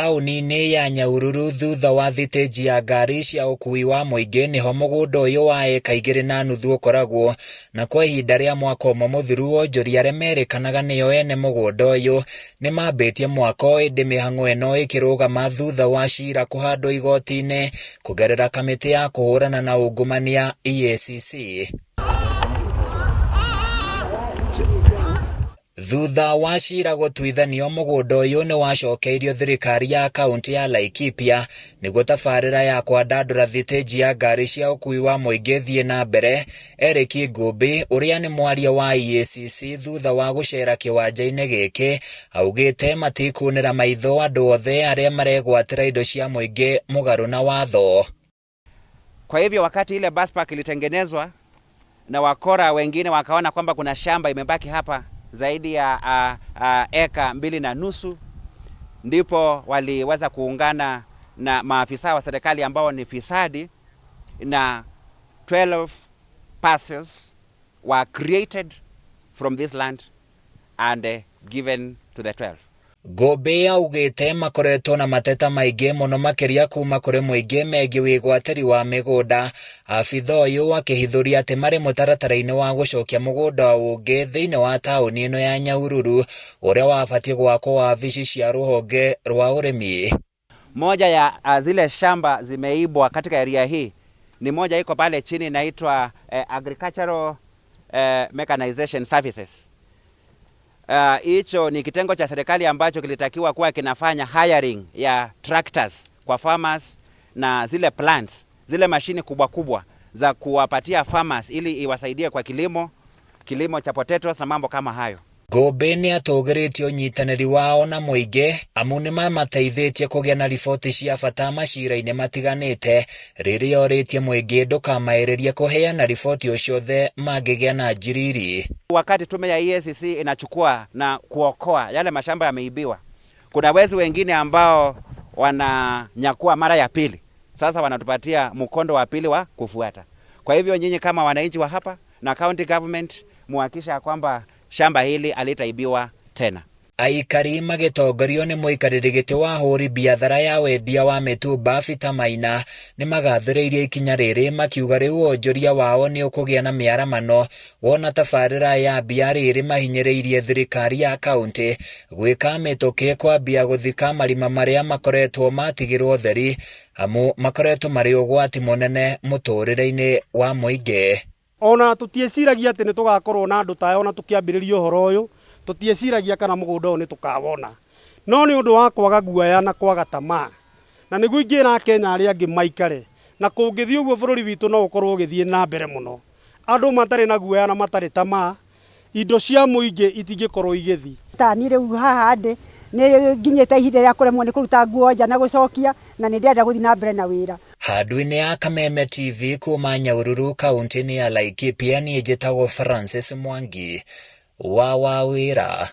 taũni-inĩ ya Nyahururu thutha wa thitĩnji ya ngari cia ũkuui wa mũingĩ nĩho mũgũnda ũyũ wa ĩka igĩrĩ na nuthu ũkoragwo, na kwa ihinda rĩa mwaka ũmwe mũthiru onjoria arĩa merĩkanaga nĩo ene mũgũnda ũyũ nĩmambĩtie mwako ĩndĩ mĩhang'o ĩno ĩkĩrũgama thutha wa cira kũhandwo igoti-inĩ kũgerera kamĩtĩ ya kũhũrana na ungumania EACC. Thutha wa cira gũtuithanio mũgũnda ũyũ nĩ wacokeirio thirikari ya kaunti ya Laikipia nĩguo tabarĩra ya kwandandũra thitĩnji ya ngari cia ũkuui wa mũingĩ ĩthiĩ na mbere. Eric Ngũmbi ũrĩa nĩ mwaria wa EACC thutha wa gũcera kĩwanja-inĩ gĩkĩ augĩte matikunĩra maitho andũ othe arĩa maregwatĩra indo cia mũingĩ mũgarũ na watho. Kwa hivyo wakati ile bus park ilitengenezwa na wakora wengine wakaona kwamba kuna shamba imebaki hapa zaidi ya eka 2.5, ndipo waliweza kuungana na maafisa wa serikali ambao ni fisadi, na 12 parcels were created from this land and given to the 12. Ngũmbi augĩte makoretwo na mateta maingĩ mũno makĩria kuma kũrĩ mũingĩ megiĩ wĩgwatĩri wa mĩgũnda. Abitha ũyũ akĩhithũria atĩ marĩ mũtaratara-inĩ wa gũcokia mũgũnda ũngĩ thĩinĩ wa taũni ĩno ya Nyahururu ũrĩa wabatiĩ gwakwo wabici cia rũhonge rwa ũrĩmi. Moja ya zile shamba zimeibwa katika area hii ni moja iko pale chini inaitwa Agricultural Mechanization Services. Hicho ni kitengo cha serikali ambacho kilitakiwa kuwa kinafanya hiring ya tractors kwa farmers na zile plants, zile mashini kubwa kubwa za kuwapatia farmers ili iwasaidie kwa kilimo, kilimo cha potatoes na mambo kama hayo. Ngũmbi nĩ atũgĩrĩtie ũnyitanĩri wao na mũingĩ amu nĩ mamateithĩtie kũgĩa na riboti cia bata macira-inĩ matiganĩte rĩrĩa orĩtie mũingĩ ndũkamaĩrĩrie kũheana riboti o ciothe mangĩgĩa na njiriri. Wakati tume ya EACC inachukua na kuokoa yale mashamba yameibiwa, kuna wezi wengine ambao wananyakua mara ya pili. Sasa wanatupatia mkondo wa pili wa kufuata. Kwa hivyo nyinyi kama wananchi wa hapa na county government muhakikisha kwamba shamba hili halitaibiwa tena. Aikari magĩtongorio nĩ mũikarĩri gĩtĩ wa hũri biathara ya wendia wa mĩtumba Peter Maina nĩmagathĩrĩirie ikinya rĩrĩ makiuga rĩu wonjoria wao nĩ ũkũgĩa na mĩaramano wona tabarĩra ya mbia rĩrĩ mahinyĩrĩirie thirikari ya kaunti gwĩka mĩtũkĩ kwambia gũthika marima marĩa makoretwo matigĩrwo theri amu makoretwo marĩ ũgwati mũnene mũtũrĩre-inĩ wa mũingĩ. Ona tũtieciragia atĩ nĩ tũgakorwo na andũ ta aya ona tũkĩambĩrĩria ũhoro ũyũ, tũtieciragia kana mũgũnda ũyũ nĩ tũkawona. No nĩ ũndũ wa kwaga guoya na kwaga tamaa, na nĩguo ingĩra Akenya arĩa angĩ maikare, na kũngĩthiĩ ũguo bũrũri witũ no ũkorwo ũgĩthiĩ na mbere mũno. Andũ matarĩ na guoya na matarĩ tamaa, indo cia mũingĩ itingĩkorwo igĩthiĩ. Ta niĩ rĩu haha ndĩ nĩ nginyĩte ihinda rĩa kũremwo nĩ kũruta nguo nja na gũcokia, na nĩ ndĩrenda gũthiĩ na mbere na wĩra. Handũ-inĩ ya Kameme TV kuma Nyahururu kaunti-inĩ ya Laikipia niĩ njĩtagwo Francis Mwangi wa Wawĩra.